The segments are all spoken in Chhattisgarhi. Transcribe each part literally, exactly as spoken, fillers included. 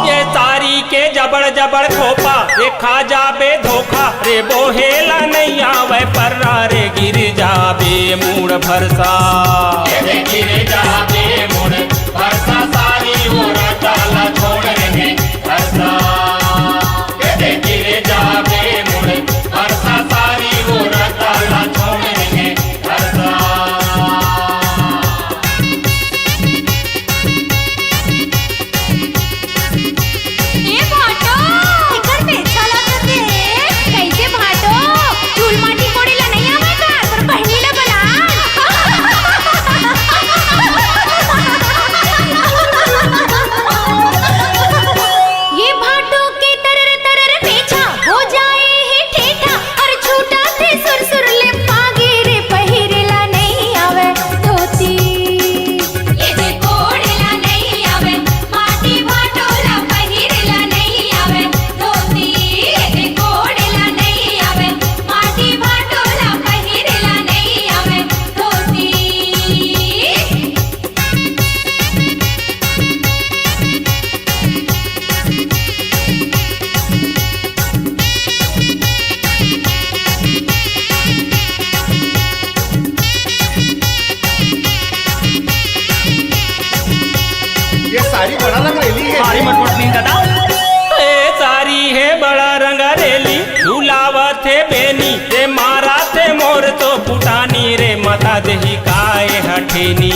ये तारी के जबड़ जबड़ खोपा, देखा जाबे धोखा रे, बोहेला नहीं आवे पर्रा रे, गिर जाबे मुड़ भरसा। ये दे गिर जाबे मुड़ भरसा, सारी ओरा काला छोड़ रे भरसा। ये दे गिर जाबे मुड़ भरसा, सारी ओरा काला छोड़ रे भरसा। ए भाटो, एकर पेछा ला तो देख। कइसे भाटो? चूल माटी कोड़े ला नइ आवय का? तोर बहिनी ला बला। ये भाटो के तरर तरर पेछा हो जाए हे ठेठा। अरे छूटा थे सुर सुर ले पागे रे, पहिरेला नइ आवय धोती। ये दे कोड़ेला नइ आवय, माटी भाटोला पहिरेला नइ आवय धोती। ये दे कोड़ेला नइ आवय, माटी भाटोला पहिरेला नइ आवय धोती। ये सारी बड़ा रंगरेली हे। सारी मटमट नहीं दादा। ए सारी हे बड़ा रंगरेली, झुलावत हे बेनी, रे मारत हे मोर तो फुटानी, रे मता देही काय हठेनी।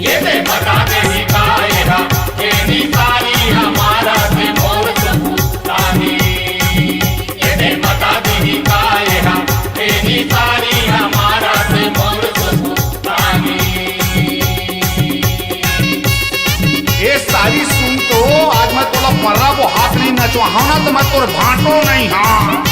ये दे मता देही काय हठेनी, सारी हमारा से मोर तो फुटानी। ये दे मता देही काय हठेनी, सारी हमारा से मोर तो फुटानी। ए सारी सुन तो, आज मैं तोला पर्रा बोहात नहीं नचवाहूं ना, तो मैं तोर भांटो नहीं हाँ।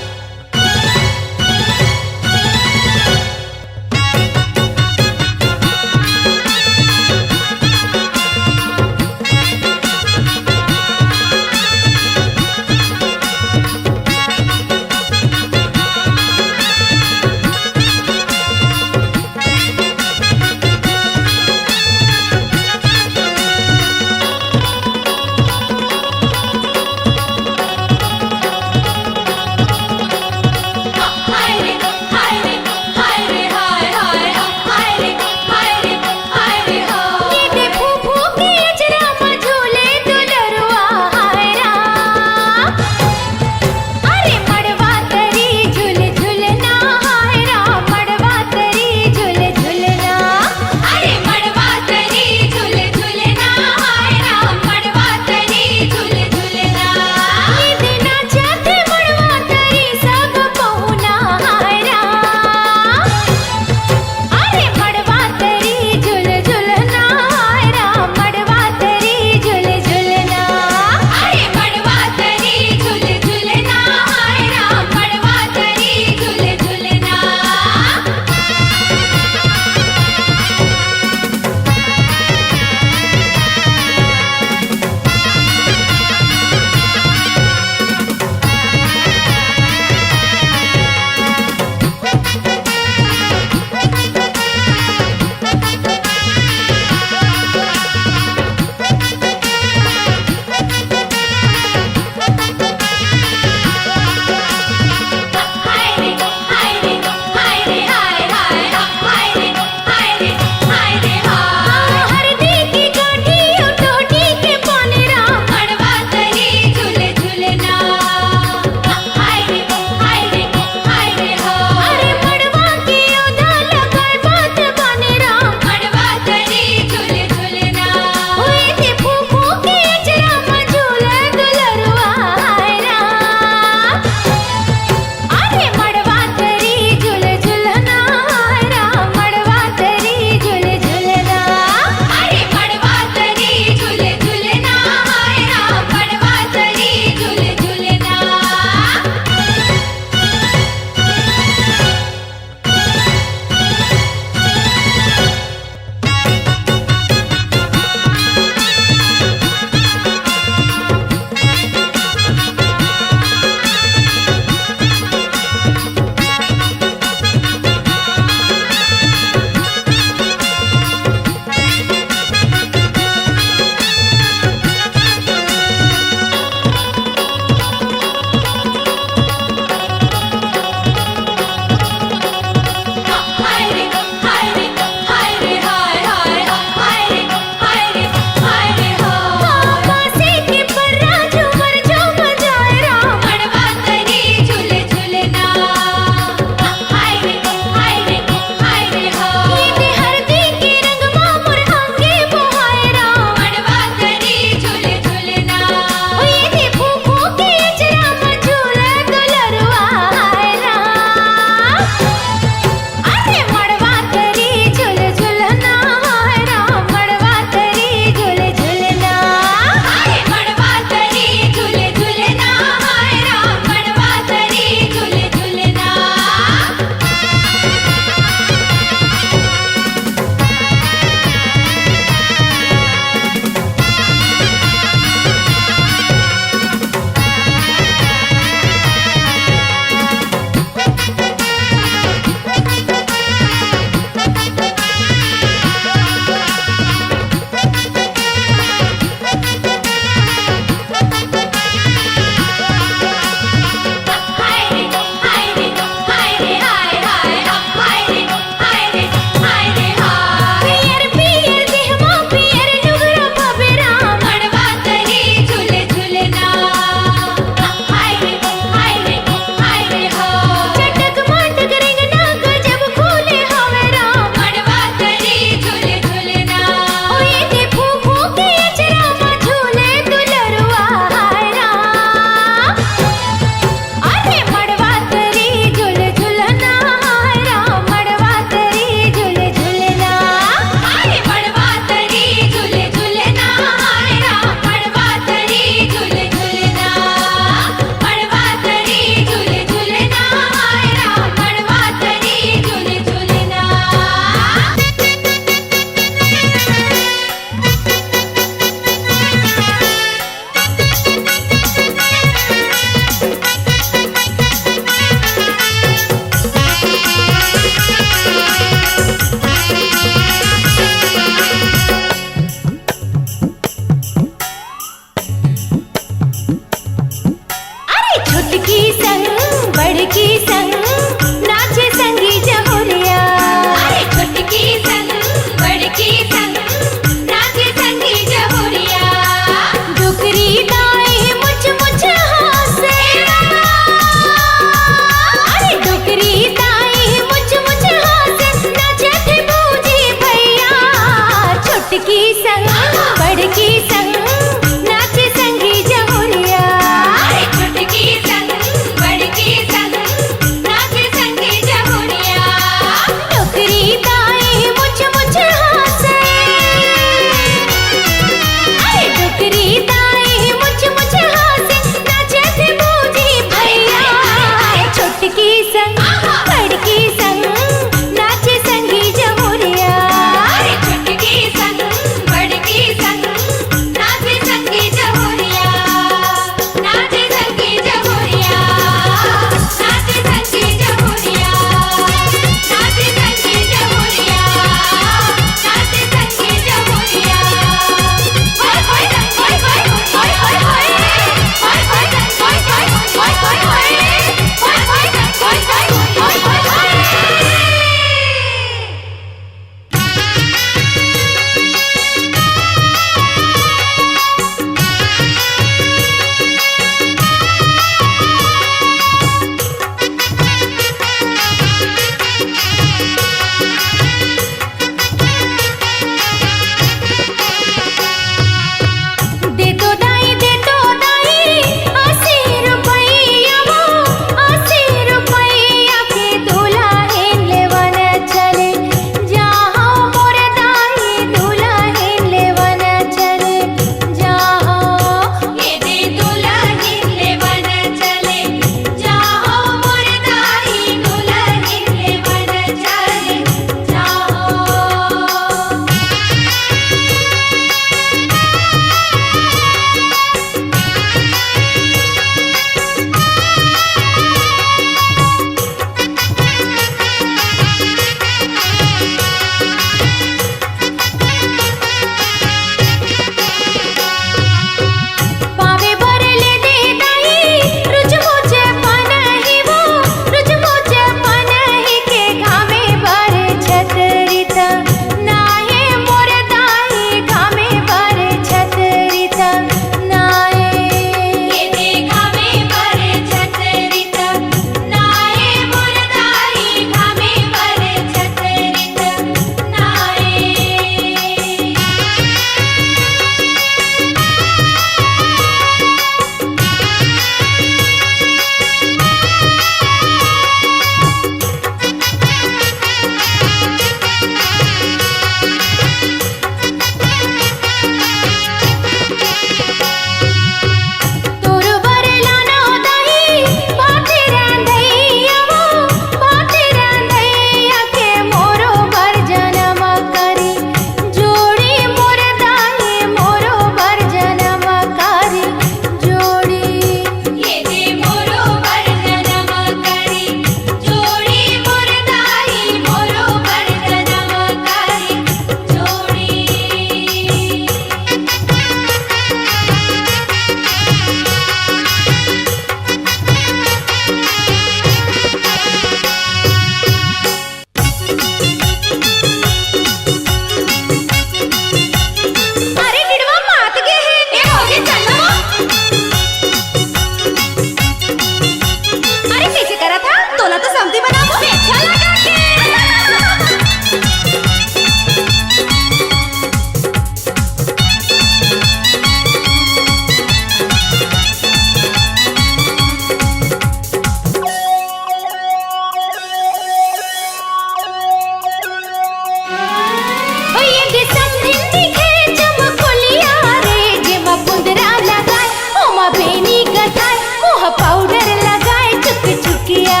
दिखे चमकुलिया रे, जेमा पुंदरा लगाए, ओमा बेनी गथाए, मुँह पाउडर लगाए चुक चुकिया।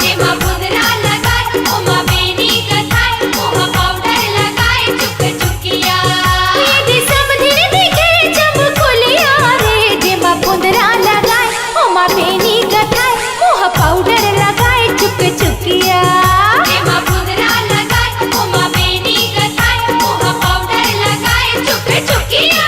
जेमा पुंदरा लगाए, ओमा बेनी गथाए, मुँह पाउडर लगाए चुक चुकिया। ये दे समधिन दिखे चमकुलिया रे, जेमा पुंदरा लगाए, ओमा बेनी गथाए, मुँह पाउडर लगाए चुक चुकिया। जेमा पुंदरा लगाए, ओमा बेनी गथाए, मुँह पाउडर लगाए चुक चुकिया।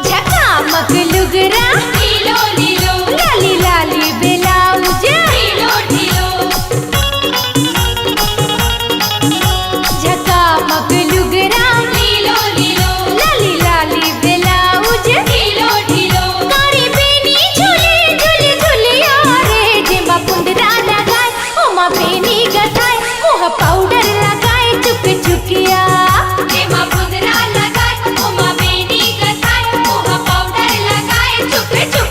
झकामक लुगरा, लीलो लीलो, लाली लाली ब्लाउज, ढीलो ढीलो। झकामक लुगरा, लीलो लीलो, लाली लाली ब्लाउज, ढीलो ढीलो। कारी बेनी झुले झुले झुलिया रे, जेमा पुंदरा लगाए, ओमा बेनी गथाए, मुँह पाउडर लगाए चुक चुकिया। जेमा पुंदरा लगाए, ओमा बेनी गथाए, मुँह पाउडर लगाए चुक चुकिया।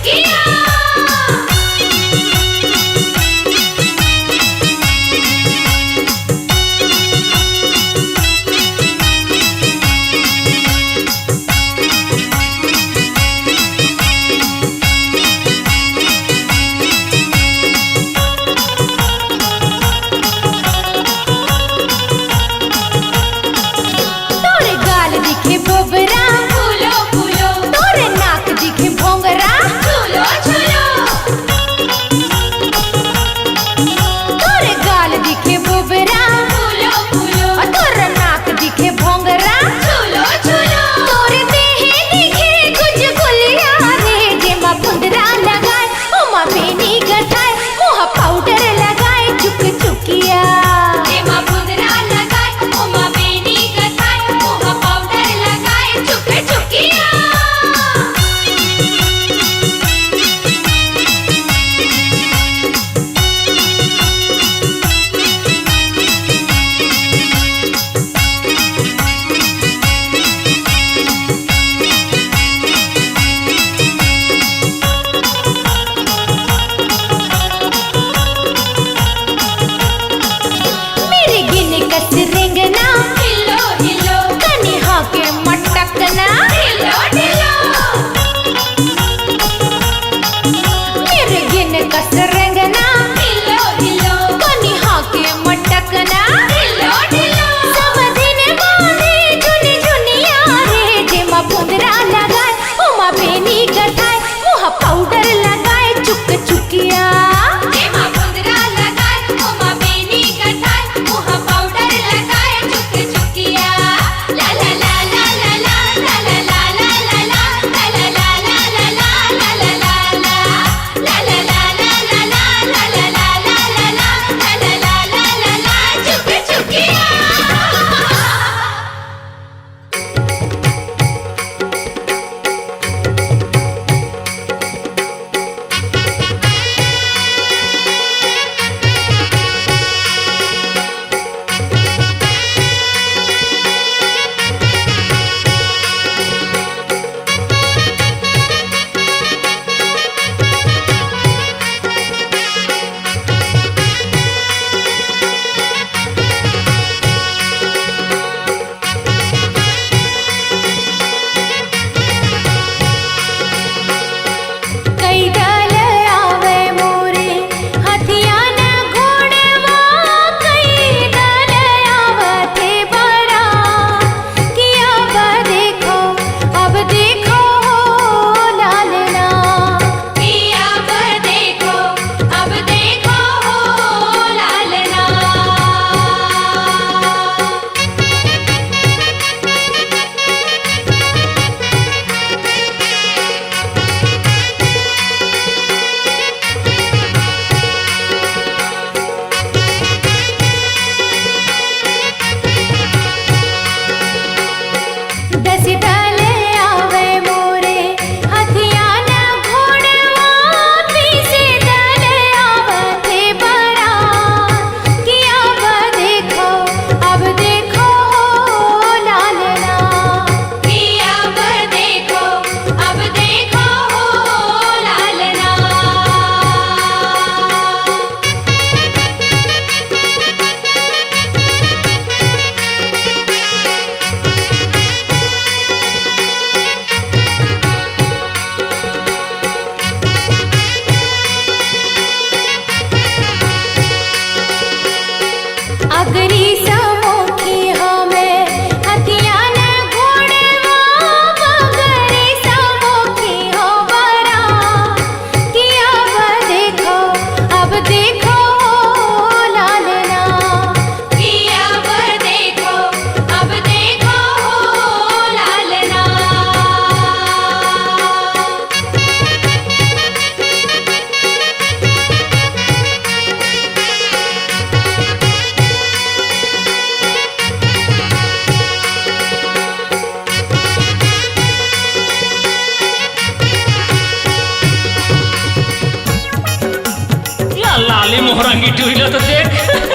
लाली मोहरंगी टूरी ला तो देख।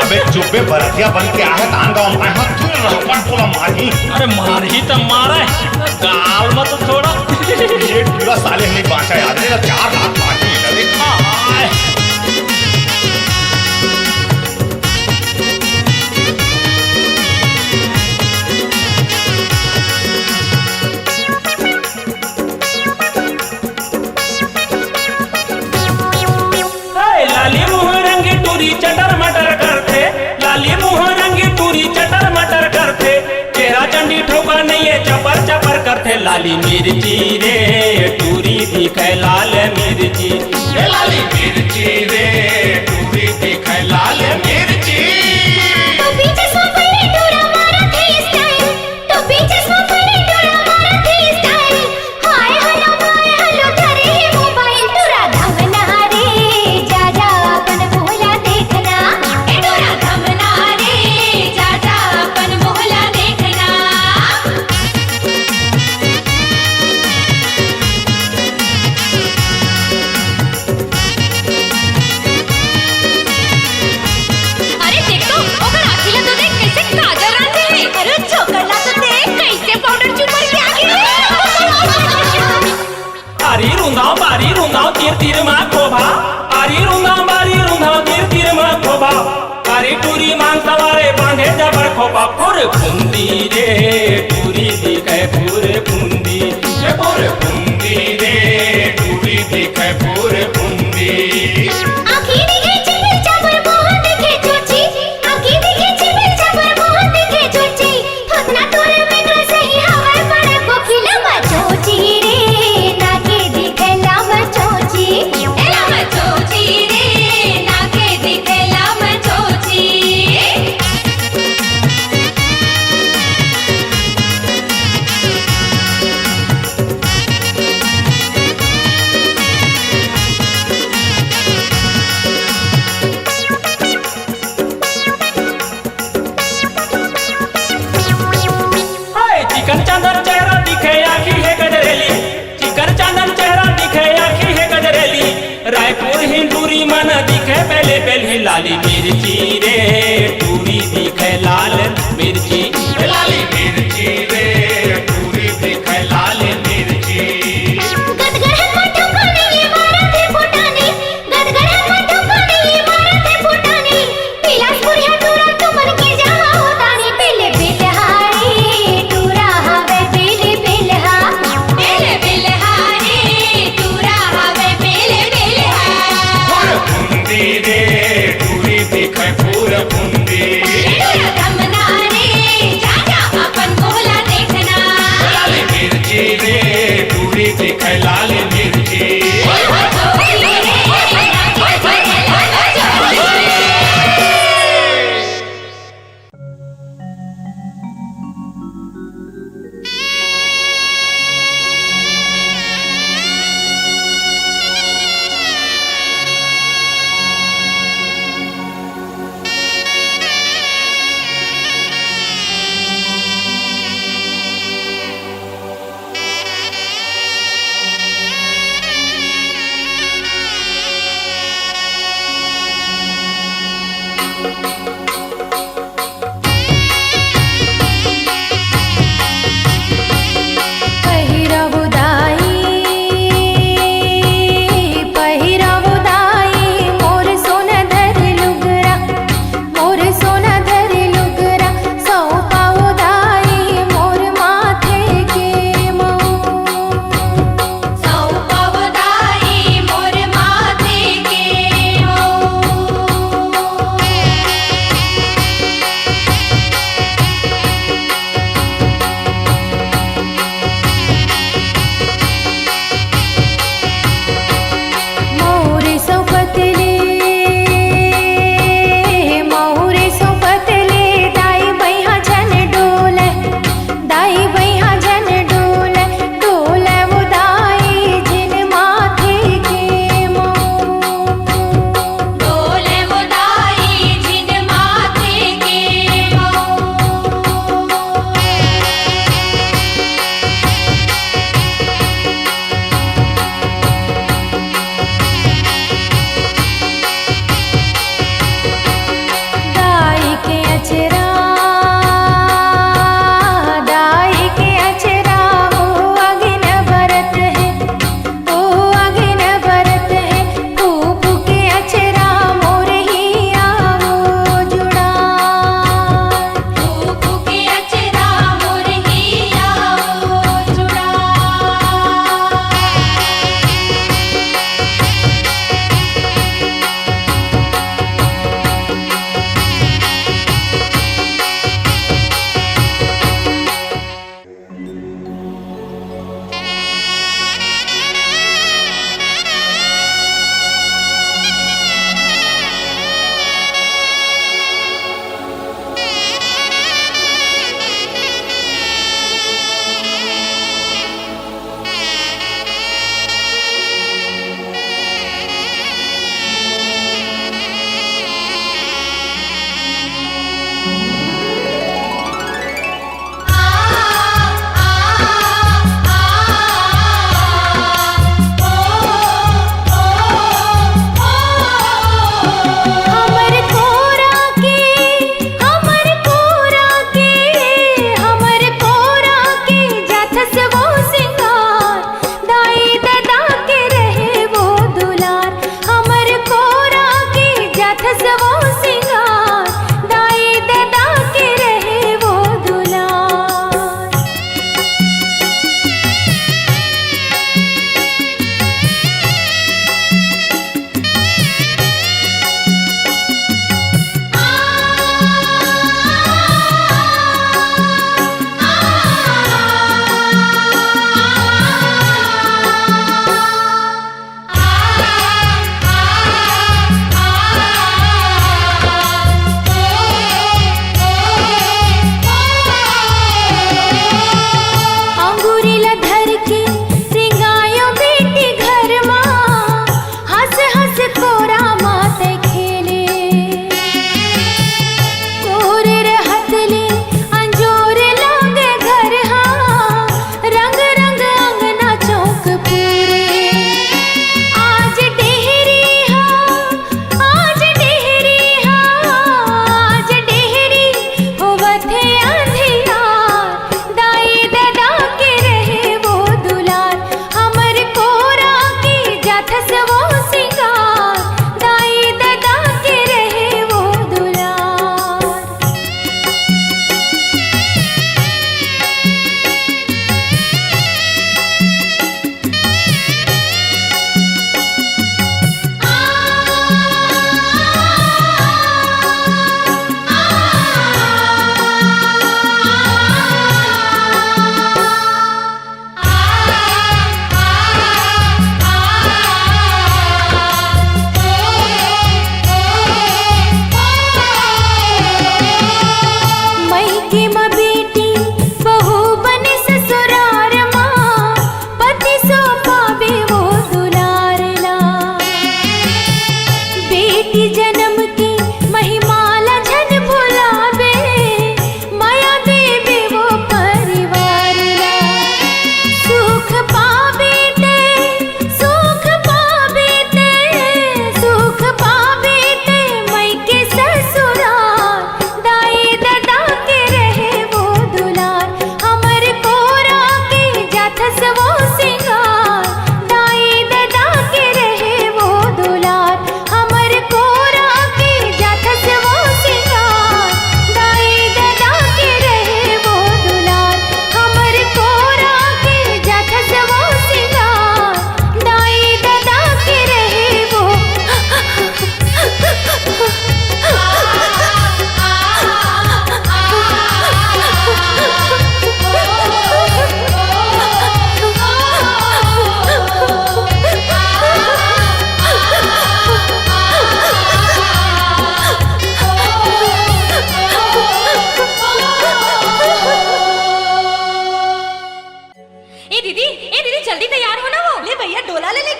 अबे चुप बे, बरतिया बन के आहे तान गाँव में, हाँ, तू रहपट बोला मारही। अरे मारही त मारे, गाल में तो थोड़ा। ये टूरा साले नहीं बाँचा यार, ये चार लाख मारही है, देख। आय। हाय, लाली मुँह रंगी टूरी चटर मटर करथे, लाली मुँह रंगी टूरी चटर मटर करथे, चेहरा चंडी ठोका नहीं है चपर चपर करथे। लाली मिर्ची रे टूरी दिखे लाल मिर्ची, ए लाली मिर्ची रे टूरी दिखे लाल मिर्ची। तो पीछे से पहले टूरा मारा थे style, तो पीछे से पहले टूरा मारा थे style। Hi hello, hi hello, धरे हे मोबाइल, टूरा धमना रे, जा जा अपन मोहला देखना। ए टूरा धमना रे, जा जा अपन मोहला देखना। अरे देख तो, ओकर आँखी ला तो देख, कैसे काजर रांचे हे। अरे छोकर ला तो देख, कैसे पाउडर चुमर के आगे हे। आरी रुंदाव, बारी रुंदाव, तीर तीर मा खोभा। आरी रुंदाव, बारी रुंदाव, तीर तीर मा खोभा। आरी टूरी मांग सवारे बांधे जबर खोपा। फुर फुंदी रे, टूरी दिखे फुर फुंदी। ए फुर फुंदी रे, टूरी दिखे फुर फुंदी। आँखी दिखे चिबिर चाबर, मुँह दिखे चोची। आँखी दिखे चिबिर चाबर, मुँह दिखे चोची। थोथना तोर मेकरा सही हवय, बड़ कोकिला म चोची रे, नाके दिखे लाम चोची। ए लाम चोची रे, नाके दिखे लाम चोची। हाय, चिकन चांदन चेहरा दिखे, आँखी हे गजरेली। चिकन चांदन चेहरा दिखे, आँखी हे गजरेली। रायपुर हिंदूरी मन दिखे पहले पहली। लाली मिर्ची रे, टूरी दिखे लाल मिर्ची। लाली मिर्ची रे, टूरी दिखे लाल मिर्ची। गदगद हम्मत ठोकानी, ये मारत हे फुटानी। गदगद हम्मत ठोकानी, ये मारत हे फुटानी। बिलासपुर या टूरा तुमन के जहाँ होतानी। बिल बिलहारी टूरा हवे बिल बिलहा। बिल बिलहारी टूरा हवे बिल बिलहा। फुर फुंदी रे, टूरी दिखे फुर फुंदी। टूरा धमना रे,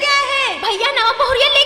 क्या है? भैया नवा बहुरिया ले